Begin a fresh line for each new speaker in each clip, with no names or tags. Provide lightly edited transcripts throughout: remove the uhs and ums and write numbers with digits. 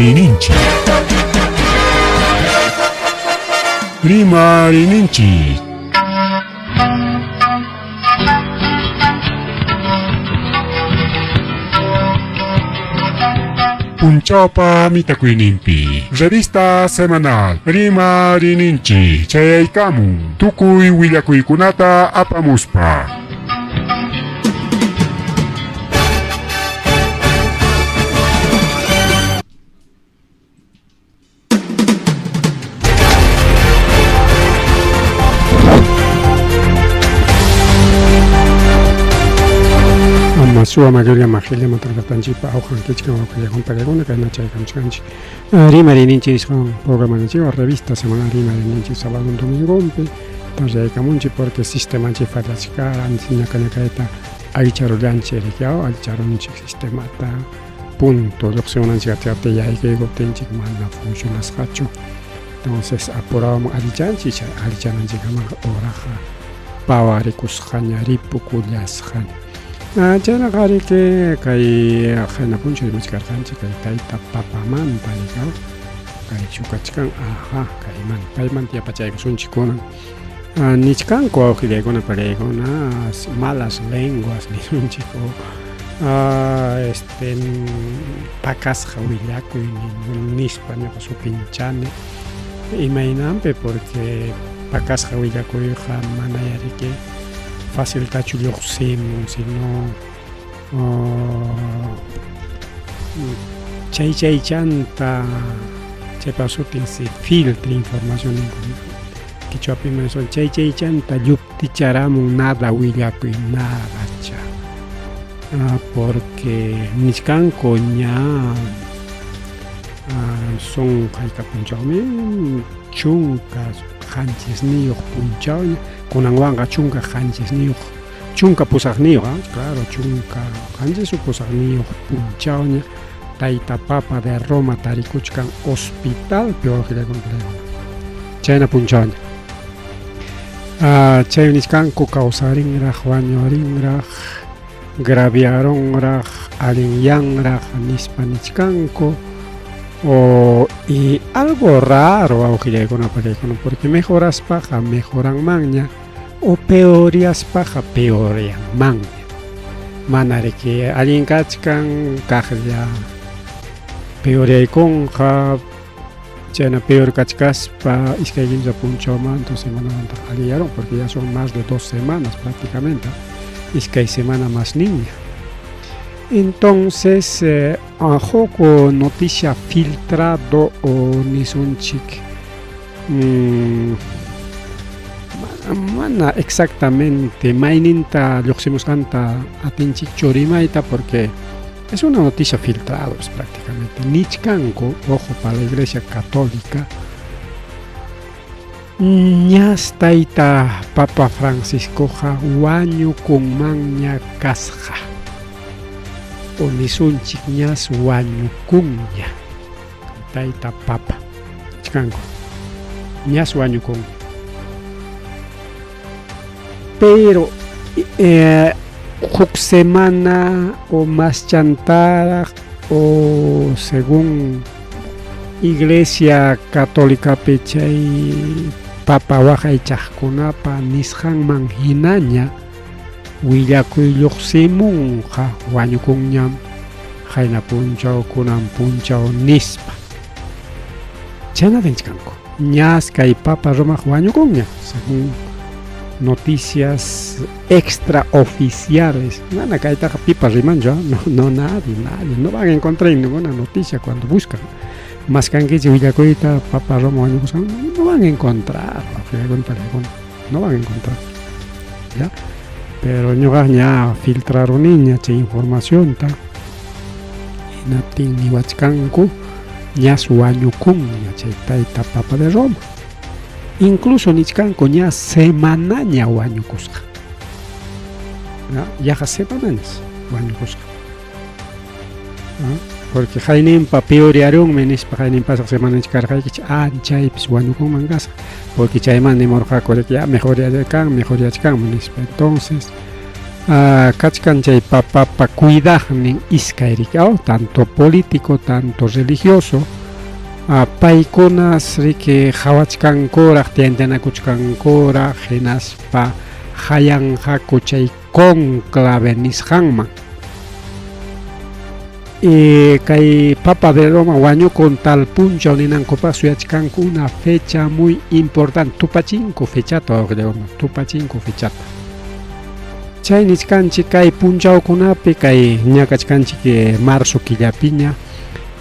Rimariyninchik. Rimariyninchik. Punchawpa mitakuyninpi revista semanal Rimariyninchik chayaykamun tukuy willakuykunata apamuspa.
Suwa mayoría majilla matarqatanchikpa awqan kichkan wawqillakuna pakakuna kayna chaykamchkanchik rimariyninchik nisqan programanchikwan revista semana rimariyninchik sábado domingonpi taraykamunchik porque sistemanchik fallachkaran ñaka ñakayta allicharullanchik riki allicharunchik sistemata punto lluqsimunanchik atiyaptin yaykuykuptinchik mana funcionasqachu entonces apurawan allichanchik chay allichananchikkamanqa horaqa pawarikusqaña ripukullasqaña chaynaqa riki kay qayna punchaw rimachkarqanchik kay tayta papamanta riki kaychu kachkan aha kaymanta paymanta yapachaykusunchik kunan nichkanku wawqillaykuna pariykuna malas lenguas nisunchik o este pakasqa willakuy nispa ñuqa supinchani imaynanpi porque pakasqa willakuyqa mana riki faciltachu lluqsimun sino chay chaychanta chaypa sutin se filtra información ninku qichwapi son chay chaychanta llupticharamun nada willakuy nadacha porque nichkanku ña son hayka punchawmi 17 punchawña kunanwanqa 17 18 claro 17 o 8 punchawña tayta papa de Roma tarikuchkan hospitalpi wawqillakuna chayna punchawña chay nichkanku kawsarinraq wañurinraq graviarunraq allinyanraq nispa nichkanku o y algo raro wawqillaykuna pariykuna porque mejoraspaqa mejoranmanña o peoryaspaqa peoryanmanña mana riki allin kachkan kaqlla peoryaykunqa chayna peor kachkaspa iskay kimsa punchawmanta semanamanta alliyarun porque ya son más de 2 semanas prácticamente iskay semana más niña entonces huk noticia filtrado o nisunchik mana exactamente mayninta lluqsimusqanta atinchikchu rimayta porque es una noticia filtrada pues, prácticamente nichkanku ojo para la iglesia católica ñas tayta Papa Franciscoqa wañukunmanña kasqa o nisunchik ñas wañukunña tayta Papa nichkanku ñas wañukunña pero huk semana o más chantaraq o según Iglesia Católicapi chay papa waqaychaqkunapa nisqanman hinaña willakuy lluqsimunqa wañukunñam qayna punchaw kunan punchaw nispa chayna nichkanku ñas kay papa Romaq wañukunña según noticias extraoficiales mana kaytaqa pipas rimanchu no, no nadie nadie no van a encontrar ninguna noticia cuando buscan maskankichik willakuyta papa Roma wañukusqan no van a encontrar no van a encontrar ya pero ñuqa ña filtraruniña chay informacionta hinaptin niwachkanku ñas wañukunña chay tayta papa de Roma incluso nichkanku ña semanaña wañukusqa yaqa semanañas wañukusqa porque qayninpa peoryarunmi nispa qaynin pasaq semananchik karqaykichik chaypis wañukunman kasqa porque chayman nimurqaku ya mejoryachkan mejoryachkanmi nispa entonces kachkan chay papapa cuidaqnin iskay riki tanto político tanto religioso. Paykunas riki qhawachkankuraq, tientanakuchkankuraq, hinaspa hayanqaku chay cónclave nisqanman. Y kay Papa de Roma wañukun tal punchaw ninankupaq suyachkanku una fecha muy importante, tupachinku fechata wawqillakuna, tupachinku fechata. Chay nichkanchik kay punchawkunapi kay ñakachkanchik marzo killapiña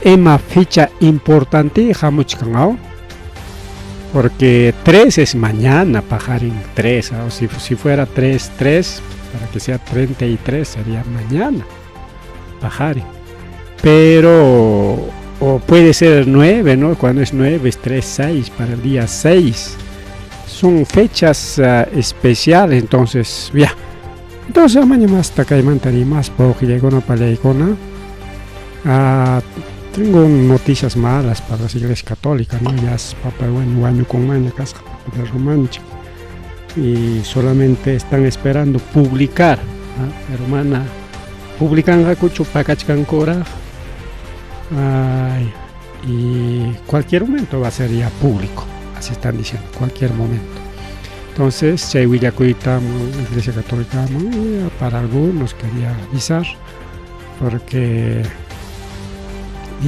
ima fecha importante hamuchkan aw, porque 3 es mañana, pajarín 3, o si fuera 3, 3, para que sea 33 sería mañana, pajarín. Pero o puede ser 9, ¿no? Cuando es 9 es 3, 6, para el día 6. Son fechas especiales, entonces, ya. Entonces, mañana hasta kaymanta rimaspa, wawqillaykuna, pallaykuna. Tengo noticias malas para las iglesias católicas, ¿no? Ya es Papa wañukunmanña kasqa, Papa de Romanchik. Y solamente están esperando publicar, ¿no? Pero mana publicanqakuchu pakachkankuraq. Ay, y cualquier momento va a ser ya público, así están diciendo, cualquier momento. Entonces, chay willakuyta Iglesia Católica para algunos quería avisar, porque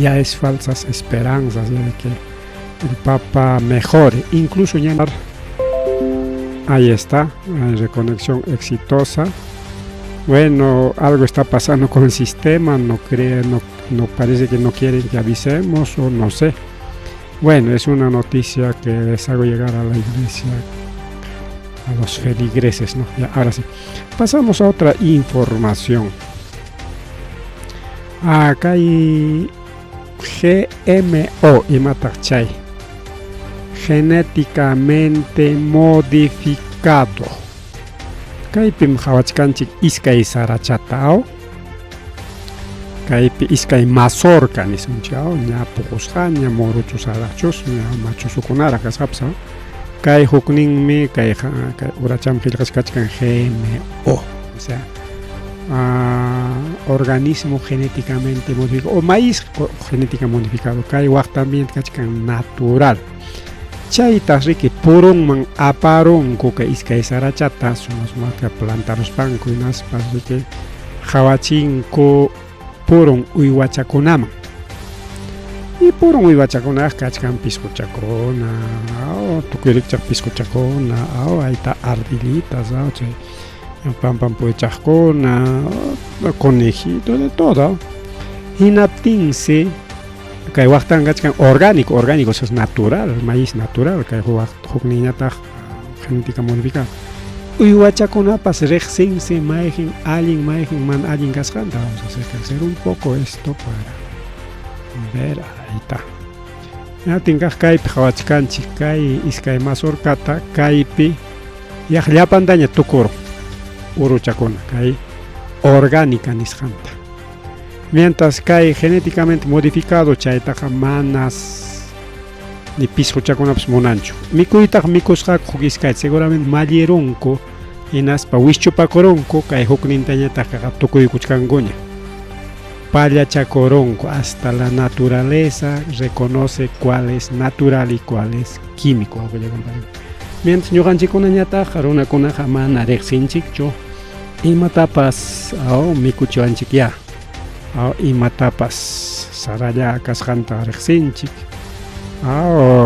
ya es falsas esperanzas ya de que el Papa mejore, incluso ya ahí está, hay reconexión exitosa. Bueno, algo está pasando con el sistema, no cree, no, no parece que no quieren que avisemos o no sé. Bueno, es una noticia que les hago llegar a la iglesia, a los feligreses, ¿no? Ya, ahora sí. Pasamos a otra información. Acá hay GMO imataq chay, genéticamente modificado. Kaypim qhawachkanchik iskay sarachata, aw? Kaypi iskay mazorca nisunchik, aw? Ña puqusqaña, muruchusaraqchus, ña machusukunaraq kasqapas, aw? Kay hukninmi, kay uracham qillqasqa kachkan GMO, o sea, organismo genéticamente modificado, o maíz genéticamente modificado, kay waq también kachkan natural. Chaytas riki purunman aparunku kay iskay sarachata, suma-sumaqta plantaruspanku hinaspa riki qhawachinku purun uywachakunaman. Y purun uywachakunaqa kachkan pisquchakuna, tukuy rikchaq pisquchakuna, ayta ardillitas, chay pampan puychaqkuna, conejito, de todo. Hinaptinsi kay waqtan kachkan orgánico, orgánico eso es natural, maíz natural, kay hukninñataq genética modificada. Uywachakunapas riqsinsi mayqin allin, mayqin mana allin kasqanta. Vamos a hacer crecer un poco esto para ver, ahí está. Hinaptin kaq kaypi qhawachkanchik kay iskay mazorcata, kaypi yaq llapantaña tukurun uruchakuna kay orgánica nisqanta. Mientras kay genéticamente modificado chaytaqa manas ni pisquchakunapas munanchu. Mikuytaq mikusqaku huk iskayta seguramente mallirunku hinaspa wischupakurunku kay huknintañataq tukuykuchkankuña. Pallachakurunku, hasta la naturaleza reconoce cuál es natural y cuál es químico. Mientras ñuqanchikkunañataq runakunaqa mana riqsinchikchu imatapas mikuchiwanchik ya. Imatapas saralla kasqanta riqsinchik,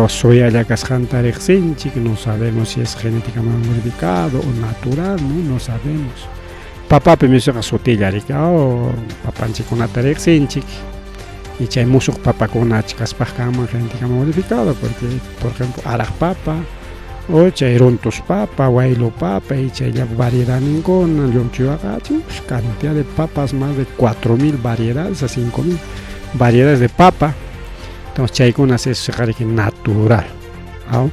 soyalla kasqanta riqsinchik, no sabemos si es genéticamente modificado o natural, no, no sabemos. Papapi misuqa sutilla riki, papanchikkunata riqsinchik, y chay musuq papakuna achkaspaq kanman genéticamente modificado, porque por ejemplo araq papa, o chay runtus papa, waylu papa, y chay variedadninkuna, llumchuywaqa, cantidad de papas, más de 4000 variedades a 5000 variedades de papa. Entonces chaykunas es natural, ¿no?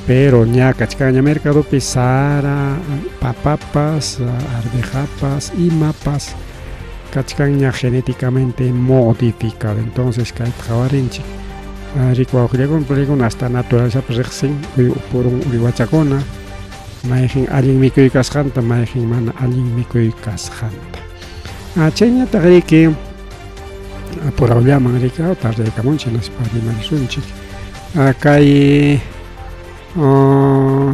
Pero ña kachkanña mercadopi sara, papapas, arvejapas, imapas kachkanña genéticamente modificado. Entonces kayta qhawarinchik rikuwawqillakuna hasta naturaleza riqsin purun uywachakuna mayqin allin mikuy kasqanta, mayqin mana allin mikuy kasqanta. Chayñataq riki Apurawllaman riki tardaykamunchik hinaspa rimarisunchik. Kay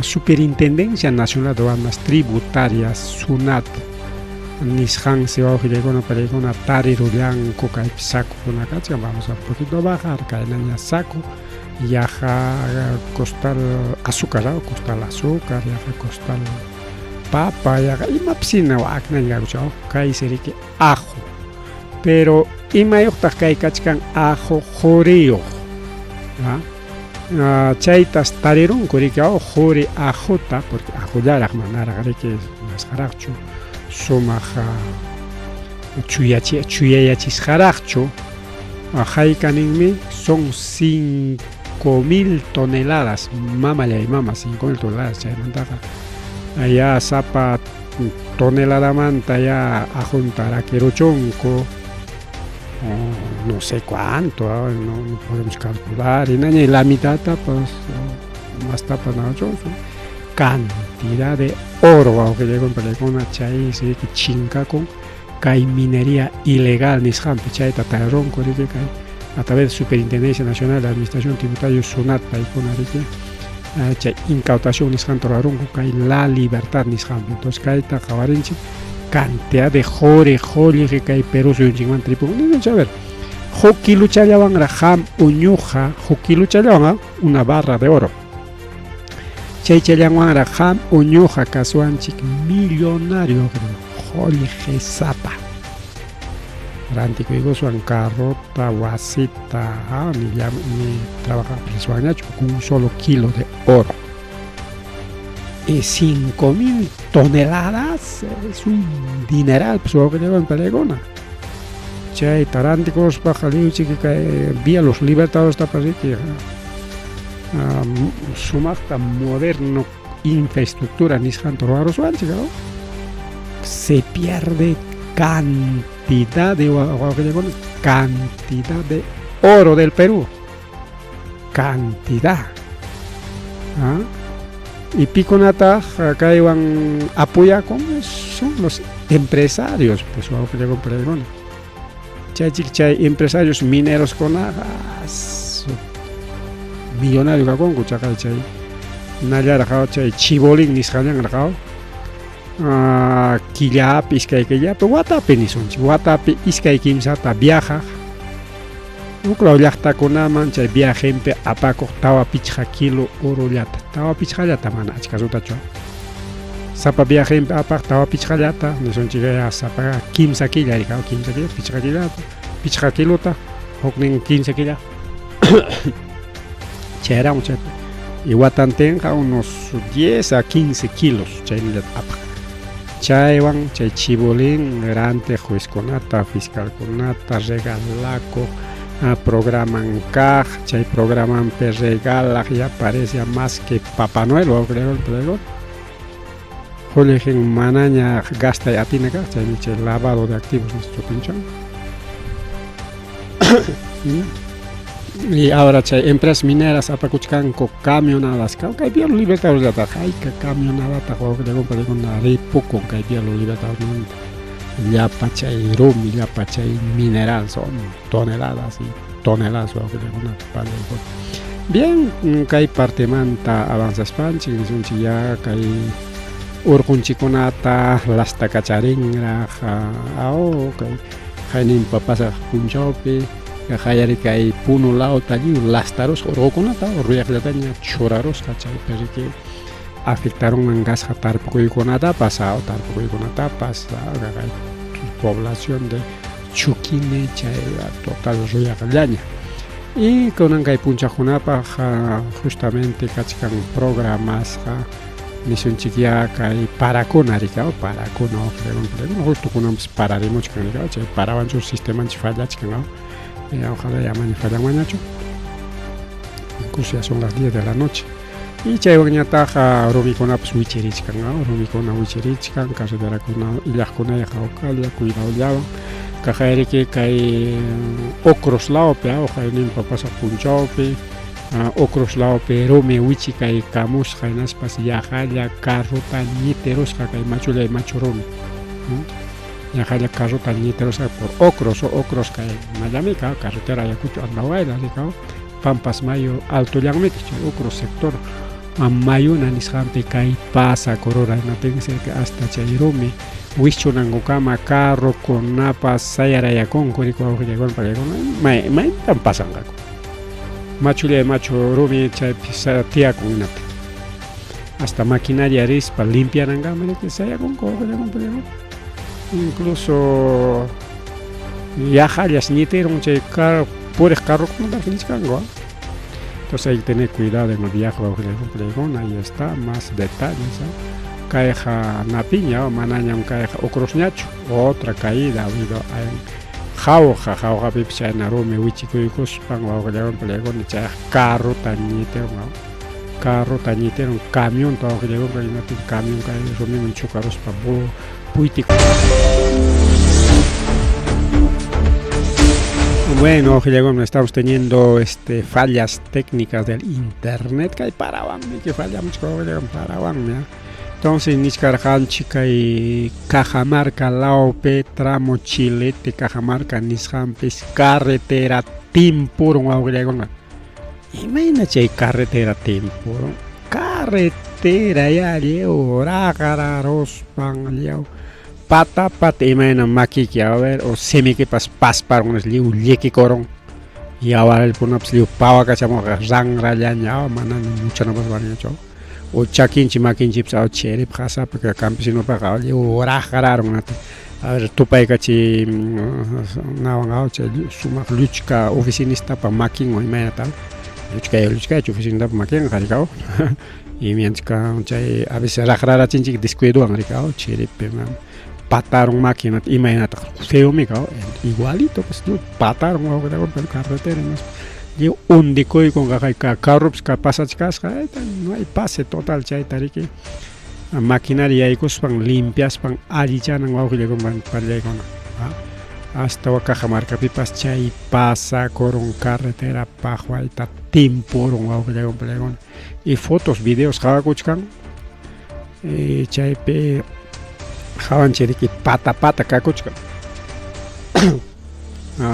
Superintendencia Nacional de Aduanas Tributarias, SUNAT, nisqansi wawqillaykuna pallaykuna tarirullanku kaypi sakukuna kachkan. Vamos a un poquito bajar, kaynaña saco, yaqa costal azúcar, costal azúcar, yaqa costal papa, yaqa imapas hina waknaña kakuchkan. Kaysi riki ajo. Pero imayuqtaq kay kachkan ajo quriyuq. Chaytas tarirunku riki quri ajuta, porque ajullaraq manaraq riki nasqaraqchu, sumaq chuyayachisqaraqchu. Haykaninmi son 5000 toneladas, mamallay mama, 5000 toneladas chaymantaqa ya sapa toneladamanta ya ajunta rakiruchunku. No sé cuánto, no podemos calcular, y naña la mitad pues más tapas no cantidad de oro wawqillaykuna chay riki chinkakun kay minería ilegal nisqanpi chayta tarirunku riki kay a través de Superintendencia Nacional de Administración Tributaria SUNAT paykuna riki chay incautación nisqanta rurarunku kay La Libertad nisqanpi. Entonces kayta qhawarinchik cantidad de quri qullqi kay Perú suyunchikmanta ripun. A ver, huk kiluchallawanraq qam uñuqa, huk kiluchallawan una barra de oro. Chaychallawanraq qam uñuqa kasuanchik millonario qullqi sapa. Rantikuykuswan carrota, wasita, ni trabaja risuanñachu con un solo kilo de oro. Y 5000 toneladas es un dineral, pues wawqillaykuna pallaykuna. Chayta rantikuspaqa lliwchiki kay Vía Los Libertadores tapas riki sumaqta moderno infraestructura nisqanta ruwaruswanchik. Se pierde cantidad de wawqillaykuna, cantidad de oro del Perú. Cantidad. Y pikunataq kaywan apoyakun son los empresarios, pues wawqillaykuna pallaykuna. Chaychik chay empresarios mineros kunaqa millonario kakunku chaqay chay nallaraq chay chibolín nisqallanraq killapi iskay killapi watapi nisunchik watapi iskay kimsata viajaq huklaw llaqtakunaman chay viajenpi apakuq 4-5 kilo orollata 4-5llata mana achka rutachu sapa viajenpi apaq 4-5llata nisunchik sapa 3 killa rika 3 killa 5 killata 5 kilota huknin 15 killa chayramun chaypi y watantinqa unos 10 a 15 kilos chaynillata apaq chaywan chay chibolín rantiq juezkunata fiscalkunata regalakuq programan kaq chay programanpi regalaq ya parecía más que Papá Noel wawqillaykuna qullqin manaña gastay atina kaq chaymi chay lavado de activos sutichan. Y ahora chay empresas mineras apakuchkanku camionadas kay Vía Los Libertadores hayka camionadata wawqillaykuna ripukun kay Vía Los Libertadores llapa chay rumi llapa chay mineral son toneladas y toneladas wawqillaykuna pallaykuna. Bien, kay partemanta avanzaspanchik nisunchik ya kay urqunchikunata lastakacharinraq kay hayninpa pasaq punchawpi qayari kay Puno lawta lliw lastarusqa urqukunata ruyaqllataña churarusqa chaypi riki afectarunman kasqa tarpukuykunatapas tarpukuykunatapas población de Chuquine chay total ruyaqllaña. Y kunan kay punchaqkunapaq justamente kachkan programasqa nisunchik ya kay parakuna riki parakuna justo kunanpas pararimuchkan riki chay parawanchu sistemanchik fallachkan ojalá ya amaña fallanmanñachu. Incluso ya son las 10 de la noche. Y chaywanñataq rumikunapas wichirichkan rumikuna wichirichkan carreterakuna illaqkunaya hawkalla cuidadllawan kaqayriki kay Ocros lawpi hayninpa pasaq punchawpi Ocros lawpi rumi wichi kay kamusqa hinaspas yaqalla carrota ñitirusqa kay machullay machu rumi. Ñaqalla carrota ñitirusqa por Ocros o Ocros kay Mallamika, carretera Ayacucho Andahuaylas rikaw, Pampas mayu altollanmiki chay Ocros sector Mayuna nisqanpi kay pasakurura hinaptinsi hasta chay rumi wischunankukama carrokunapas sayarayakunku riku wawqillaykuna pallaykuna may maytam pasanqaku machullay machu rumi chaypi tiyakun hinaptin hasta maquinaria rispa limpianankama riki sayakunku wawqillaykuna pallaykuna incluso yaqallas ñitirun chay carro puriq carrokunatapas nichkanku. Entonces hay que tener cuidado en el viaje wawqillaykuna, ahí está más detalles. Kayqa napiña manañam kayqa ukrusñachu, otra caída ha habido en Jauja, Jaujapipas chayna rumi wichikuykuspan wawqillaykuna pallaykuna chayqa carrota ñitirun, carrota ñitirun camionta wawqillaykuna hinaptin camión kay rumiman chukaruspa puytik. Bueno, estamos teniendo fallas técnicas del internet kay parawanmi que fallamos parawanmi. Entonces nichkarqanchik kay Cajamarca lawpi tramo Chilete Cajamarca nisqanpis carretera timpurun wawqillaykuna. Imayna chay carretera timpurun? Carretera ya lliw raqararuspan lliw pata pata imayna makiki a ver o simikipas pasparun lliw llikikurun yawarkunapas lliw pawakachamunqa ranrallaña manaña muchanapas valinachu o chakinchik makinchikpas chiripi qasapi campesinopaqa lliw raqrarun a ver tupaykachiy nawan chay sumaq lluchka oficinistapa makinwan imaynata lluchkay lluchkaychu oficinistapa makinqa rikaw y mientras chay a veces raqrarachinchik descuidowan rikaw chiripi patarun máquina imaynataq feomi kaw igualito pues patarun wawqillakuna carretera lliw hundikuykun carropas pasachkasqa no hay pase total chayta riki maquinaria yaykuspan limpiaspan allichanan wawqillakuna pallaykuna hasta Cajamarcapipas chay pasakurun carretera paqwayta timpurun wawqillakuna pallaykuna y fotos videos qhawakuchkan chaypi qhawanchik riki pata pata kakuchkan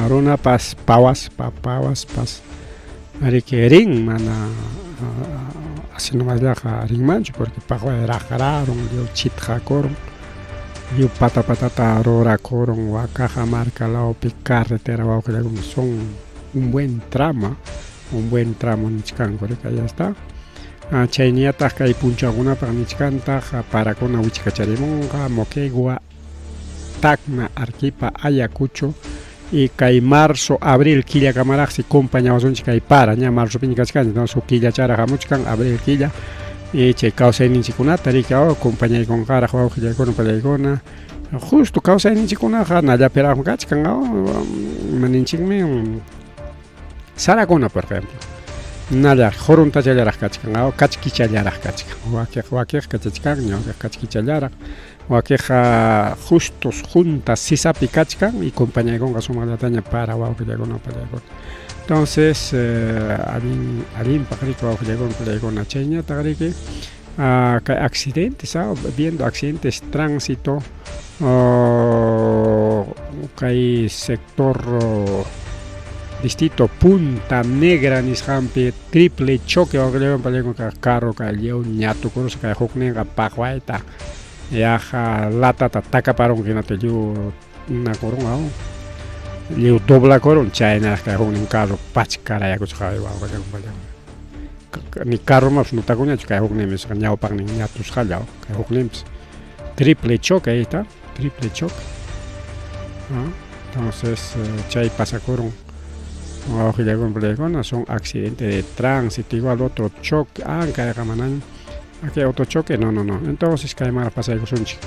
runapas pawaspa pawaspas riki rin mana así nomasllaqa rinmanchu porque paqway raqrarun lliw chitqakurun lliw pata patata rurakurun Cajamarca lawpi carretera wawqillakuna son un buen tramo nichkanku riki ahí está. Chayñataq kay punchawkunapaq nichkantaq parakuna wichkacharimunqa Moquegua, Tacna, Arequipa, Ayacucho y kay marzo, abril killakamaraqsi compañawasunchik kay para ña marzopiña kachkanchik entonces huk killacharaq hamuchkan abril killa y chay kawsayninchikkunata riki compañaykunqaraq wawqillaykuna pallaykuna justo kawsayninchikkunaqa nallapiraqmi kachkan imaninchikmi sarakuna por ejemplo nallaraq juruntachallaraq kachkan kachkichallaraq kachkan wakiq wakiq kachachkanña wakiq kachkichallaraq wakiqa justos juntas sisapi kachkan y compañaykunqa sumaqllataña para wawqillaykuna pallaykuna entonces allin allinpaq riki wawqillaykuna pallaykuna chayñataq riki kay accidentes viendo accidentes tránsito kay sector distrito Punta Negra nisqanpi triple choque wawqillaykuna pallaykuna carro kay lliw ñatukurusqa kay hukninqa paqwayta yaqa latata takaparun hinata lliw nakurun lliw doblakurun chaynaraq kay huknin carro pachkarayakusqa wawqillaykuna pallaykuna ni carromapas notakuñachu kay hukninmi ñawpaqnin ñatusqalla kay hukninpas triple choque ahí está triple choque entonces chay pasakurun wawqillaykuna pallaykuna son accidentes de tránsito igual otro choque kayqa manaña aquí otro choque no no no entonces kaymanraq pasaykusunchik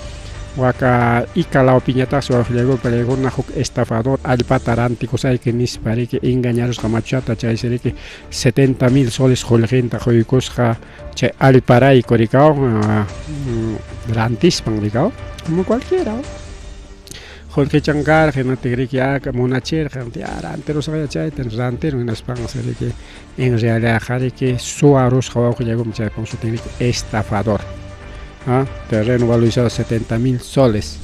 waka Ica lawpiñataqsi wawqillaykuna pallaykuna huk estafador allpata rantikusayki nispa riki engañarusqa machuchata chaysi riki 70,000 soles qullqinta quykusqa chay allparayku rikaw rantispan rikaw como cualquiera qullqichan karqa hinaptin riki munachirqa rantirusqaya chayta rantirun hinaspansi riki en realidad riki suwarusqa wawqillaykuna chaypaq sutin riki estafador terreno valorizado 70,000 soles.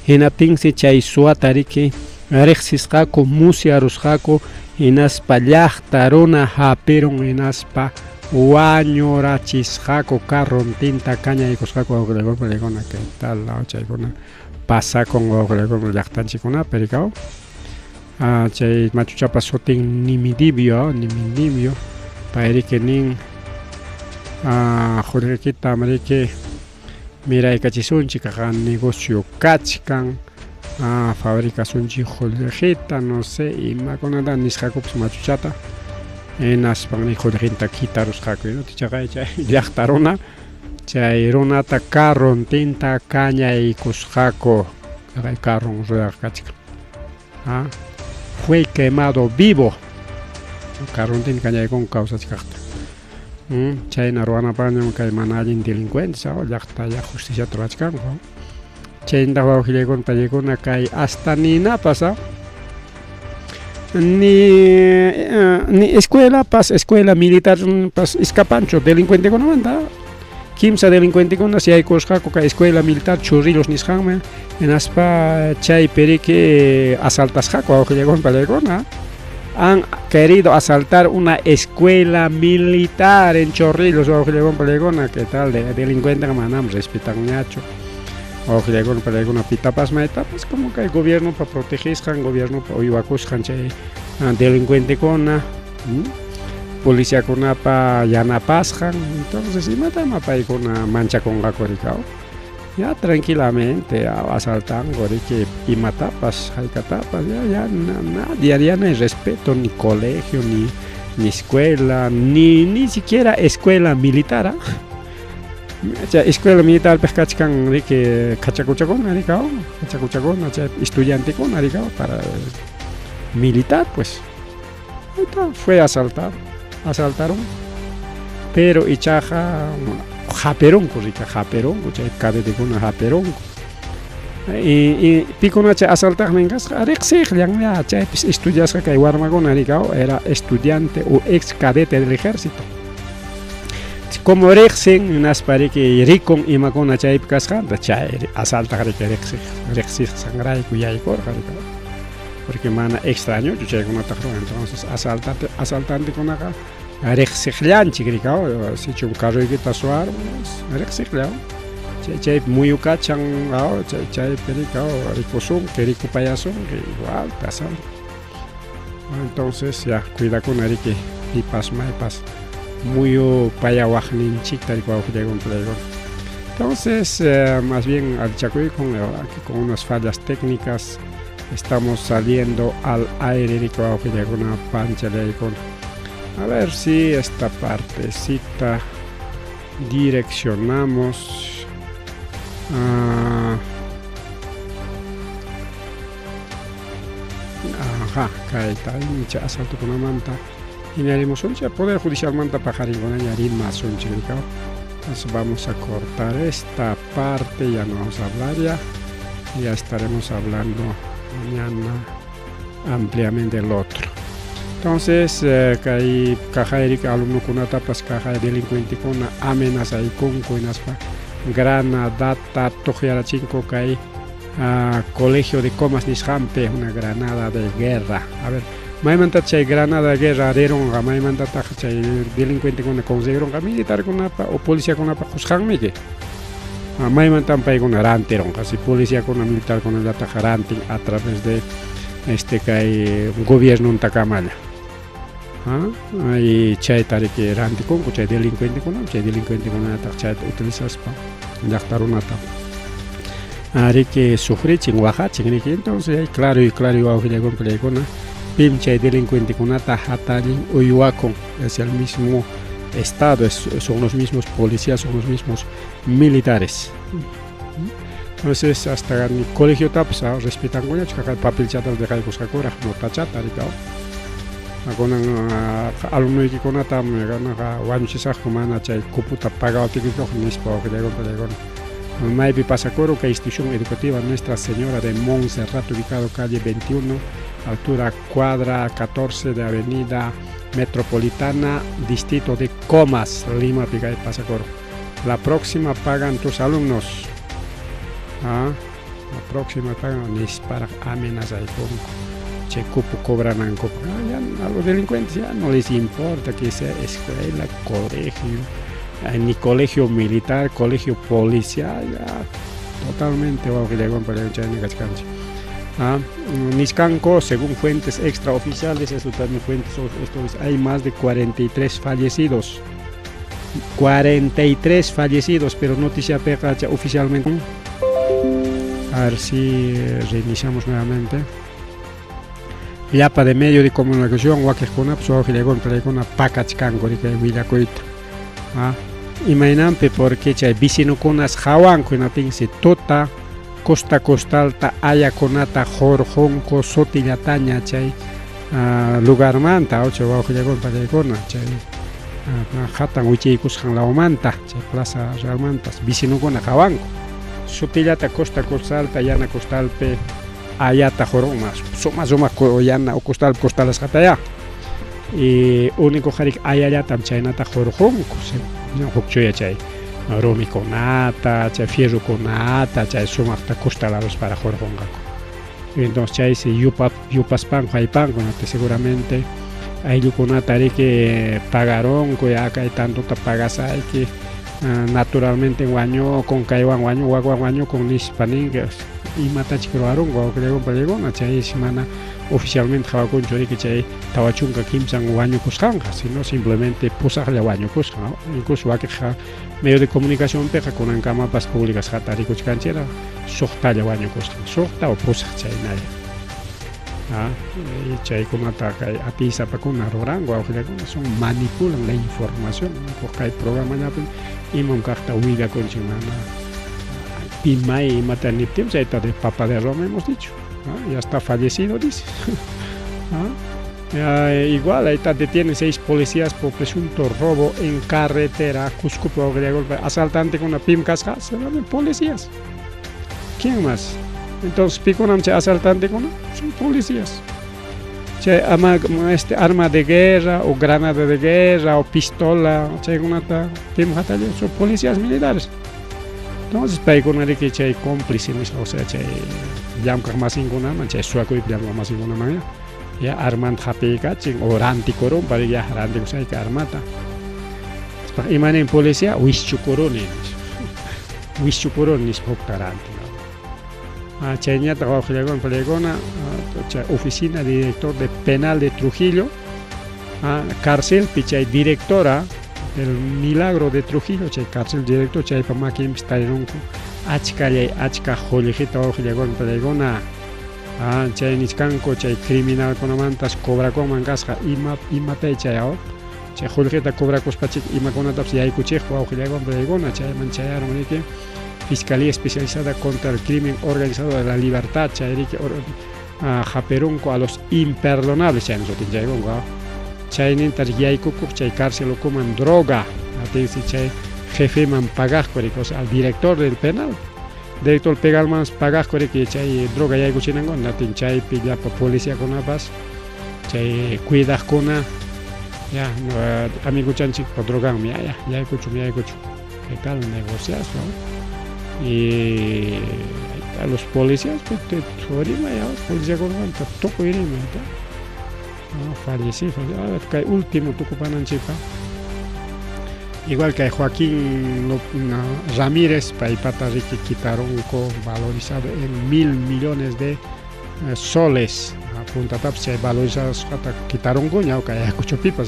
Hinaptinsi chay suwata riki riqsisqaku, musyarusqaku, hinaspa llaqta runa hapirun, hinaspa wañurachisqaku, carrontinta kañaykusqaku wawqillaykuna panikuna. ¿Qué tal chaykuna pasakun wawqillaykuna llaqtanchikkunapi rikaw? Chay machuchapa sutin Nimidibio, Nimidibio, payriki nin qullqikitam riki miraykachisunchik, kaqa negocio kachkan, fabricasunchik qullqita, no sé imakunata nisqakupas machuchata, hinaspan ni qullqinta quitarusqaku. Chaqa chay llaqta runa chay runata carrontinta kañaykusqaku, carron ruedaq kachkan. Fue quemado vivo, carrontinta kañaykunku kawsachkaqta. Chayna ruwanapaqñam kay mana allin delincuentes llaqta ya justiciata ruwachkanku. Chaynataq wawqillaykuna pañaykuna kay hasta ninapas ni escuelapas, escuela militarpas escapanchu delincuentekunamanta. Kimsa delincuentekunas yaykusqaku kay escuela militar Chorrillos nisqanman, hinaspa chaypi riki asaltasqaku wawqillaykuna pañaykuna. Han querido asaltar una escuela militar en Chorrillos, wawqillaykuna pañaykuna. ¿Qué tal? De delincuenteqa manam respetanñachu wawqillaykuna pañaykuna pitapas maytapas, como kay gobiernopa protegisqan, gobiernopa uywakusqan chay delincuentekuna, policiakunapa yanapasqan. Entonces imatam paykuna manchakunqaku rikaw? Ya tranquilamente asaltanku riki imatapas haykatapas, ya ya nadie, ya no hay respeto, ni colegio, ni escuela, ni siquiera escuela militar. Chay escuela militarpiq kachkan riki kachakuchakuna rikaw, kachakuchakuna, chay estudiantekuna rikaw, para militar pues. Fue asaltado, asaltaron, pero ichaqa hapirunku rika, hapirunku chay cadetekuna hapirunku. Y pikuna chay asaltaqnin kasqa riqsiqllan ya, chaypis estudiasqa kay warmakuna rikaw, era estudiante o ex cadete del ejército. Como riqsin, hinaspa riki rikun imakuna chaypi kasqanta, chay asaltaq riki riqsiq riqsisqanrayku yaykurqa rikaw, porque mana extrañochu chaykunataqa ruwan. Entonces asaltante asaltantekunaqa riqsiqllanchik rikaw, sichum carroykita suwarun riqsiqlla, chay chaypi muyukachan, chay chaypi rikaw rikusunki, rikupayasunki, igual te asaltan. Entonces ya cuidakuna riki pipas maypas muyupayawaqninchikta riki wawqillaykuna pañaykuna. Entonces más bien allichakuykun, aquí con unas fallas técnicas estamos saliendo al aire riki wawqillaykuna panchallaykuna. A ver si esta partecita direccionamos. Ajá, kayta chay asaltokunamanta hinarimusunchik, Poder Judicialmanta paqarinkunaña rimasunchik rikaw. Entonces vamos a cortar esta parte, ya no vamos a hablar ya, ya estaremos hablando mañana ampliamente el otro. Entonces kay kaqay alumnokunatapas kaqay delincuentekuna amenazaykunku, hinaspa granadata tuqyarachinku kay colegio de Comas nisqanpi, una granada de guerra. A ver, maymanta chay granada de guerra rirunqa, maymantataq chay delincuentekuna conseguirunqa? Militarkunapa o policiakunapa qusqanmiki. Maymantam paykuna rantirunqa si policiakuna militarkunallataq rantin a través de este kay gobiernontakamalla? Y chayta riki rantikunku chay delincuentekuna, chay delincuentekunataq chayta utilizaspa llaqta runata riki sufrichin, waqachin riki. Entonces claro y claro wawqillaykuna pañaykuna, pim chay delincuentekunata hatallin uywakun? Es el mismo estado, son los mismos policías, son los mismos militares. Entonces hasta ni colegiotapas respetankuñachu, kaqay papelchata deqaykusqakuraq, notachata rikaw. Kunan alumnoykikunatam wañuchisaqku mana chay cupota pagawaptikikuqa nispa wawqillaykuna pañaykuna. Maypi pasakurun? Kay institución educativa Nuestra Señora de Montserrat, ubicado calle 21, altura cuadra 14 de Avenida Metropolitana, distrito de Comas, Lima, kay pasakurun. La próxima pagan tus alumnos. ¿Ah? La próxima pagan nisparaq amenazaykunku chay cupo cobranankupaq. Ah, ya a los delincuentes ya no les importa que sea escuela, colegio, ni colegio militar, colegio policial, ya totalmente wawqillaywan chayna kachkanchik. Ah, nichkanku, según fuentes extraoficiales, eso también fuentes esto hay más de 43 fallecidos. 43 fallecidos, pero noticia peqa oficialmente. A ver si reiniciamos nuevamente. Llapa de medio de comunicación wakiqkunapas wawqillaykuna palaykuna pakachkanku riki willakuyta. Ah, imaynanpi porque chay vecinokunas hawanku hinaptinsi tuta costa costalta ayakunata hurqunku sutillataña chay lugarmanta chay wawqillaykuna palaykuna chay hatan wichiykusqan lawmanta chay plaza realmanta vecinokuna hawanku sutillata costa costalta yana costalpi ayata hurqunmas suma sumaq yana costal costalasqataya y único qarik ayallatam chaynata hurqunku huk chuya chay rumikunata chay fierrokunata chay sumaqta costalaruspara hurqunqaku. Entonces chaysi yupaspanku haypanku seguramente ayllukunata riki pagaronku ya kay tantota pagasayki naturalmente wañukun kaywan wañu wakwan wañukun nispa ninki imatachik ruwarunku wawqillaykuna palaykuna chaysi mana oficialmente hawakunchu riki chay 43 wañukusqanqa sino simplemente pusaqlla wañukusqan incluso wakiqqa medio de comunicación piqa kunankamapas publicasqata rikuchkanchikra suqtalla wañukusqan suqta o pusaq chaynalla. Ah, chaykunata kay atiysapakuna ruranku wawqillaykuna son manipulan la información kay programallapi imam kaqta willakunchik mana pimay imata niptin chayta de Papa de Roma hemos dicho. Ah, ya está fallecido dice. Ah, igual ahí está, detienen 6 policías por presunto robo en carretera. Cusco, asaltante con una pim casca, se van policías. ¿Quién más? Entonces, pikunam chay asaltante con son policías. Chay ama, arma de guerra o granada de guerra o pistola, chaykunata pim hatalla, son policías militares. Entonces, paykuna riki chay cómplice, o sea, chay llamkaq masinkunaman, chay suwakuypi llamkaq masinkunaman ya armanta hapiykachin o rantikurun para ya rantikusayki armata. Imanin policía wischukuruni nispa. Wischukuruni nispa hukta rantin. Chayñataq wawqillaykuna palaykuna chay oficina director de penal de Trujillo, cárcelpi chay directora del Milagro de Trujillo, chay cárcel director chaypa makinpis tarirunku achkallay achka qullqita wawqillaykuna palaykuna. Chay nichkanku chay criminalkunamantas cobrakunman kasqa ima imatay chay chay qullqita cobrakuspachik imakunatapas yaykuchiqku wawqillaykuna palaykuna chayman chayarun riki Fiscalía Especializada contra el Crimen Organizado de la Libertad chay riki haperunku a los imperdonables chayna sutinchaykunku chayninta yaykukuq chay cárcel ukuman droga atinsi chay jefeman pagaqku riki o sea al director del penal director penalman pagaqku riki chay droga yaykuchinanku natin chaypi llapa policiakunapas chay cuidaqkuna ya amiguchanchikpa droganmi ya yaykuchun yaykuchun qué tal negociazo y a los policías pues te rima ya policiakunamanta tukuy rima fallecí, kay último tukupananchikpa igual que Joaquín Ramírez paypata riki quitarunku valorizado en 1.000 millones de soles puntatapas chay valorizasqata quitarunku ñawka Ayacuchopipas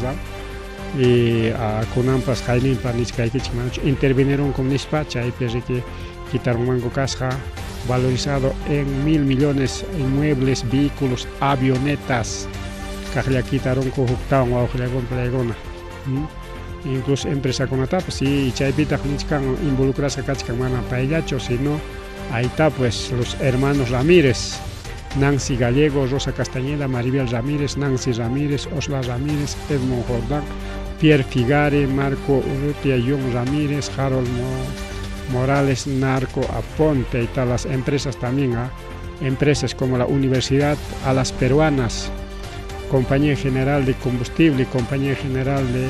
y kunanpas hayninpa nichkaykichik manachu intervinirunku nispa chaypi riki quitarunmanku kasqa valorizado en 1.000 millones inmuebles, vehículos, avionetas kaqlla quitarunku huktawan wawqillaykuna palaykuna. Incluso empresakunatapas y chaypitaq nichkan involucrasqa kachkan mana payllachu sino ahí está pues los hermanos Ramírez, Nancy Gallego, Rosa Castañeda, Maribel Ramírez, Nancy Ramírez, Osla Ramírez, Edmond Jordán, Pierre Figari, Marco Urrutia, John Ramírez, Harold Morales, Narco Aponte y tal, las empresas también, ¿ah? Empresas como la Universidad a las Peruanas, Compañía General de Combustible, Compañía General de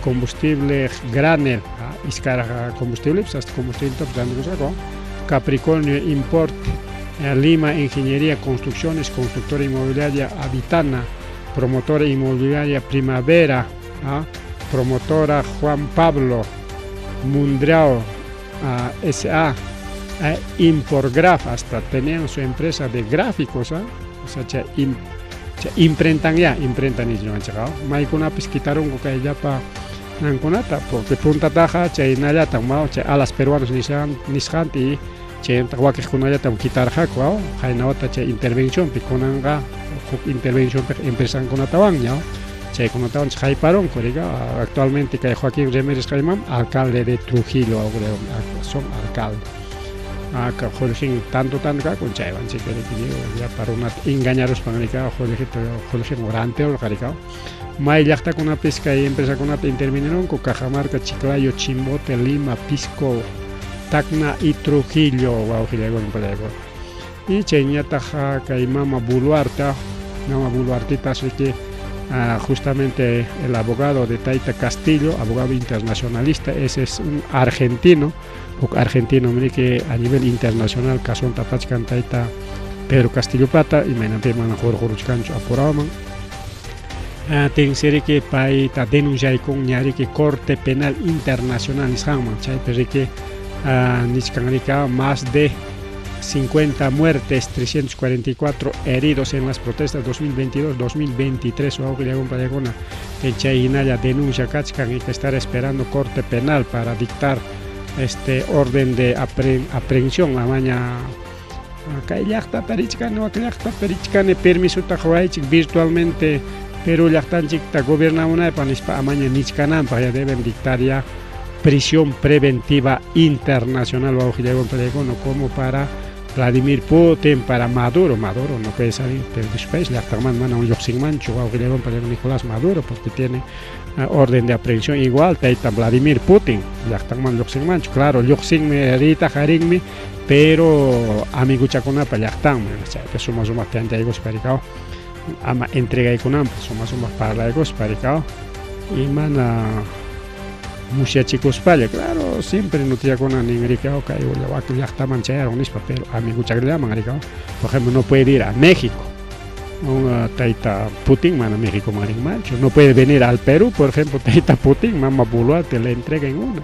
Combustible Granel, ¿ah? Iskara combustible, pues hasta combustible, pues, Capricornio Import, Lima Ingeniería Construcciones, Constructora Inmobiliaria Habitana, Promotora Inmobiliaria Primavera, ¿ah? Promotora Juan Pablo Mundrao S.A., Imporgraf, hasta tenían su empresa de gráficos, ¿ah? O sea, imprentan ya, imprentan maykunapis kitarunku kay llapa nankunata, porque puntataqa chaynallatam chay alas peruanos nisqanta y chayntaq wakiqkunallatam kitarqaku, qayna wata chay intervencionpi, kunanqa huk intervencionpi empresankunatawanña, chaykunatawan hayparunku, actualmente kay Joaquín Ramírez Jaimam, alcalde de Trujillo, son alcalde. Jorge tanto tanto kakun chaywan llapa runata engañaruspan Jorgito Jorge Morante orqarika may llaqtakunapis kay empresakunata intervinirunku Cajamarca, Chiclayo, Chimbote, Lima, Pisco, Tacna y Trujillo, wawqillaykuna pallaykuna. Y chayñataq kay Mama Boluarte, Mama Boluartita, así que justamente el abogado de Taita Castillo, abogado internacionalista, ese es un argentino, huk argentino que a nivel internacional kasonta apachkan Taita Pedro Castillo pata, imaynanpi mana hurquruchkanchu apuraman. Tinsiriki payta denunciaykun ñariki Corte Penal Internacional nisqanman, chaypi riki nichkan rika más de 50 muertes, 344 heridos en las protestas 2022-2023, wawqillaykuna chay hinalla denuncia kachkan y que estar esperando Corte Penal para dictar este orden de aprehensión amaña kay llaqtata richkani wak llaqtata richkani permisota quwaychik virtualmente Perú llaqtanchikta gobernamunaypaq nispa amaña nichkananpaq ya deben dictar ya prisión preventiva internacional wawqillaykuna como para Vladimir Putin, para Maduro. Maduro no puede salir de su país, llaqtanman mana lluqsinmanchu wawqillaykuna Nicolás Maduro porque tiene orden de aprehensión igual tayta Vladimir Putin, llaqtanman lluqsinmanchu, claro, lluqsinmi riytaqa rinmi, pero amiguchakunapa llaqtanman, chaypi suma sumaq tantaykuspa rikaw ama entregaykunanpaq suma sumaq parlaykuspa rikaw y mana musyachikuspalla, claro, siempre noticiakuna nin rikaw kay wak llaqtaman chayarun nispa, pero amiguchakllaman rikaw, por ejemplo, no puede ir a México, un tayta Putin mana México rinmanchu, no puede venir al Perú, por ejemplo, tayta Putin, mama Boluarte le entrega en una,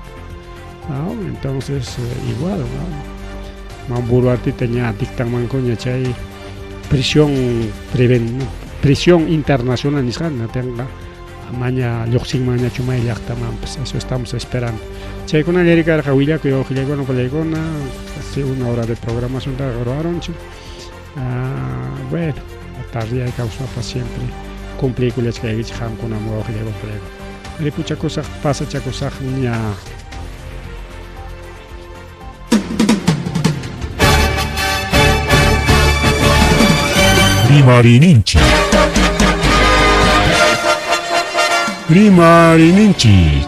¿no? Entonces igual, ¿no? Mama Boluarte ña dictanmankuña chay prisión prisión internacional nisqanta tenga maña lluqsinmanñachu may llaqtamanpas, eso estamos esperando. Chaykunalla rikarqa willakuy wawqillaykuna pallaykuna, casi una hora de programación ruwarunchik. Bueno, tardiyaykamuspapas siempre cumpliykullachkaykichik qamkunaman wawqillaykuna pallaykuna. Ripuchakusaq pasachakusaqña.
Rimarininchik. Rimarininchik.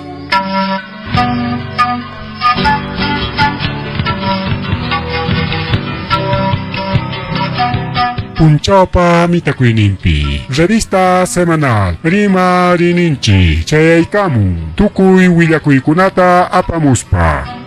Punchawpa mitakuyninpi. Revista semanal Rimarininchik chayaykamun tukuy willakuykunata apamuspa.